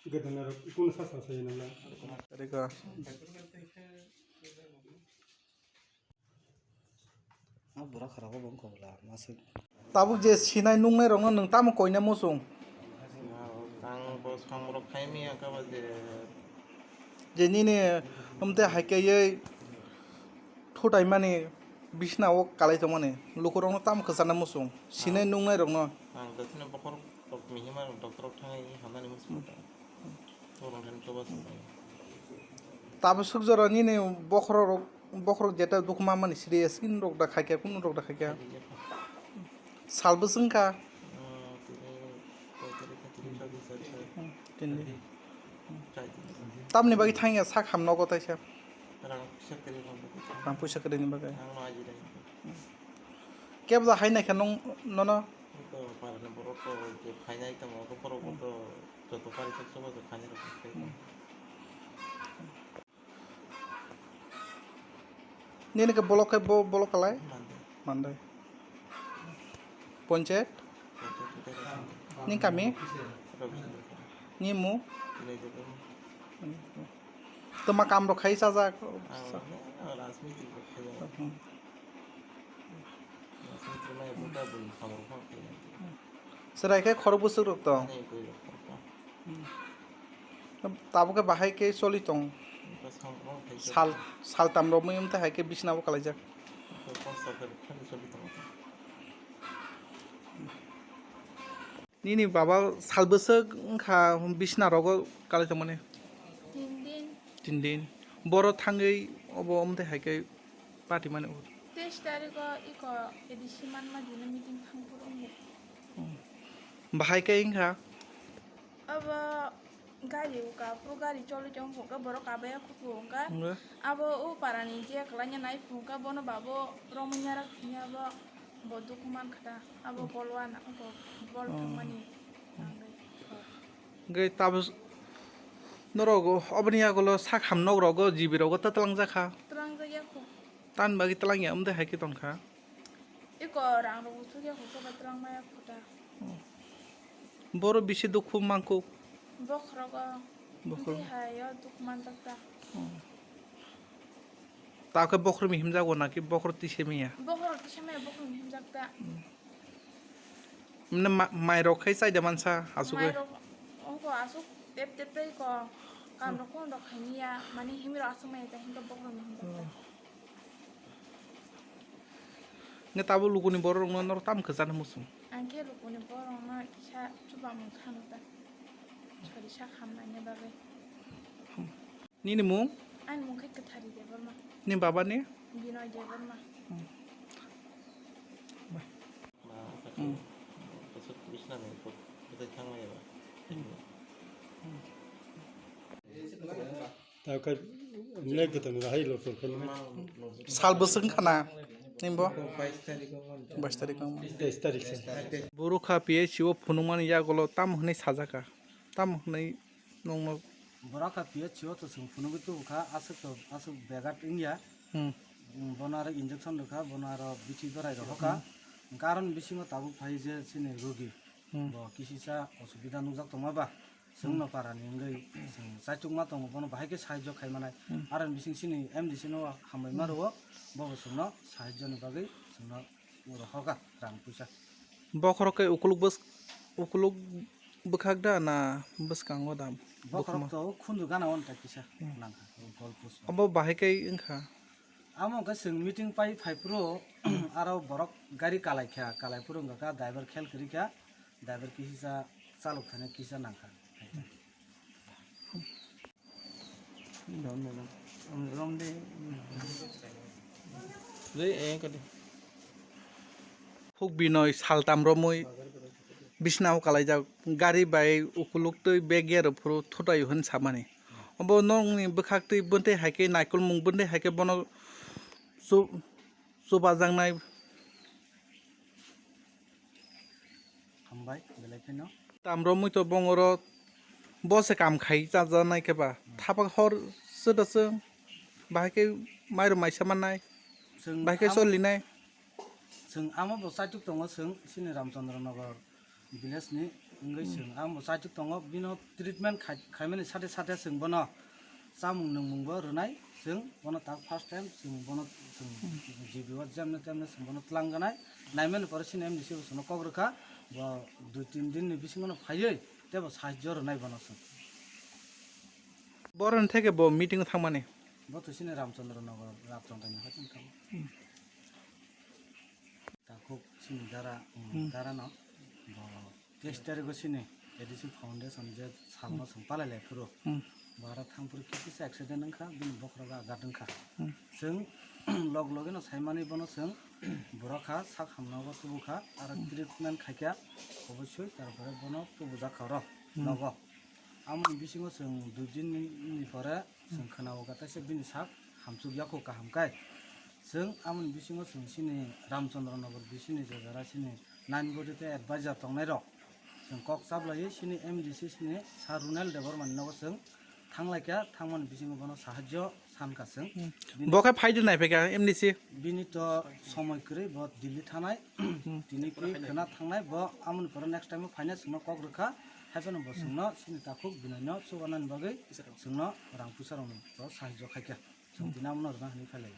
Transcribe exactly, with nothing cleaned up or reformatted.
Gadana rok ikung sa sa sa yana la. Rega. Ah, bura khara bo bong khobla, masuk. Tabuk je sinai nungnai rokno nwng tamo koina muchung? Ang bo samrok khaimya kaba je. Je nini umte haikaiye thutai mani bisna o kalai tongmani lukurokno tamo kwchana muchung? Sinai nungnai rokno. Ang dakhino bokhorok mihima doctor rok thangwi hamnani muchung. Tabuk sukjora nini bokhorok rok, bokhorok jeta dukhu mamani siri skin rok da khaikya, kunu rok da khaikya. Sal bwswng kha. Hmm, tini. Tamni bagwi thangya sak ham nogo taisa. Rang puisa kwrwi ni bagwi. Kebla hai naikha nung nono. Ito parani borok to je phainai tamo, borok to joto pari sak soba to khainai rok. Nini ke bolok ke bo-, bolok kalai? Mande. Mande. Ponchayat? Ponchayat. Ni kami? Ni mu? Tuma kam rok khai sajak. Rajniti rok khai. Chwrai khe khorok bwswk rok tong. Tabuk khe bahai khe choli tong. Sal, saltam rok mui wngte hai khe bisna bo kalaijak. Nini baba sal bwswk wngkha bisna rogo kalai tongmani? Tin din. Tin din. Boro thangwi obo wngte hai khe Pati mani ur. Teis tarikh o iko A D C manma dino meeting thang phuru wngya. Hmm. Bahai khe wngkha? Abo gari uka phuru gari choli tong phuru borok kabaya khupu wngkha. Wngkha. Abo o parani je kwlanya nai phuru wngkha bono babo romwi nyarak phiya bo, bo dukhu mankha da. Abo bolwana abo bol thangmani. Hwnkhe tabuk norok oboni yagulo sak ham nok rogo G B rogo ta twlangjak kha. Twlangjak ya kho. Tamni bagwi twlangya wngde hai khe tongkha. Iko rang rok buchuk ya kho, twlang maya kho ta. Boro bisi dukhu mankuk. Bokhorogo. Bokhorok. Bisi hai o dukhu manjak ta. Tabuk khe bokhorokni himjago naki bokhorok tisa maya? Bokhorok tisa maya, bokhorokni himjak ta. Mane ma-, mai rok khai chai da mansa asugwi. Mai rok ongko asuk tep tep tei ko kam rok kon rok khaini ya, mane himwi rok asuk maya ta himkhe bokhorokni himjak ta. Nge tabuk lukuni borok rokno norok tam kwchana muchung? Ang khe lukuni borok rokno kisa chuba mung khano ta. Sori sa khamnaini bagwi. Nini mung? Ani mung khe Kwthari Debbarma. Ni baba ni? Binoy Debbarma. Hmm. Ba. Hmm. Sal bwswk wngkha na? Nini bo? Bais tarikh o. Bais tarikh o. Teis tarikh se. Boro kha P H C o phunukmani yagulo tamo hwnwi sajak kha? Tamo hwnwi Nokno. Borok kha P H C o to chwng phunugwi tubu kha, aswk to, aswk begat wngya. Hmm. Bono aro injection rwkha, bono aro bithi berai rw hoka. Hmm. Hwnkhe aroni bisingo tabuk phai je chini rogi. Hmm. Bo kisisa osubida nukjak tongma ba. Chwngno parani wngwi chwng chaitukma tongo, bono bahai khe sahajyo khai manai. Hmm. Aroni bising chini M D C no hambai ma rwo, bobo chwngno sahajyoni bagwi chwngno Oro hoga rang puisa. Bokhorok khe ukuluk bws-, ukuluk bwkhak da na bwskango da? Bokhorok bukhuma. To khunju gana on ta kisa. Hmm. Nangkha, o gol push. Obo bahai khe wngkha. Amo khe chwng meeting pai phai phuru aro borok gari kalai kha, kalai phuru wngkha kha driver khel kwrwi kha, driver kisa chalok thani kisa nangkha. Huk Binoy saltam romwi bisnao kalaijak, gari bai ukuluk twi bag ya rw phuru thutai hwn samani. Obo nokni bwkhak twi bwntwi hai khe naikolmung bwntwi hai khe bono chu-, chubajaknai. Hambai, belai kheno. Tam romwi to bongoro bo se kam khai chajaknai khe ba. Hmm. Thapuk hor sida se Bahai khe mairum maisa mannai, chwng bahai khe amo, cholinai. Chwng amo bo chaituk tongo, chwng chini Ramchandra Nagar village ni wngwi chwng amo chaituk tongo, bino treatment khai-, khaimani sate sate chwng bono chamung nwngmung bo rwnai, chwng bono tak first time chwng bono chwng G B o jemne temne chwng bono twlang ganai, naimani pore chini M D C bo chwngno kok rwkha, bo dui tin din ni bisingo no phaiwi tebo sahajjo rwnai bono chwng. Boroni theke bo meeting o thangmani? Bo to chini Ramchandra Nagar, Ramchandra ni hoching thango. Hmm. Takhuk chini dara, um, hmm, dara no, bo teis tarigo chini A D C Foundation je salno, hmm, chwng palai lai phuru. Hmm. Bo aro thang phuru kisa accident wngkha, bini bokhorogo agat wngkha. Hmm. Chwng log loge no saimani bono chwng borok ha sak hamna bo tubukha, aro, hmm, treatment khaikha, obosoi tarpore bono tubujak kha oro, hmm, nogo. Amoni bisingo chwng dui din ni pore chwng khwnao kha, taisa bini sak hamsuk yakho kaham kai. Chwng amoni bisingo chwng chini Ramchandra Nagar bisini je jara chini nine body tei advisor tongnai rok chwng kok chaplaiwi chini M D C chini Sir Runel Debbarma ni nogo chwng thanglaikha, thangmani bisingo bono sahajjo sankha chwng. Hmm. Bini bo khe phaidi naiphai kha M D C? Bini to somoi kwrwi, bo Delhi thanai. Hmm. Tini ki khwna thangnai, bo amoni pore next time o phaina chwngno kok rwkha, haiphano bo chwngno chini takhuk binaino chubanani bagwi chwngno rang puisa rokno bo sahajjo khaikha. Chwng tini amono rwna hwnwi khailai.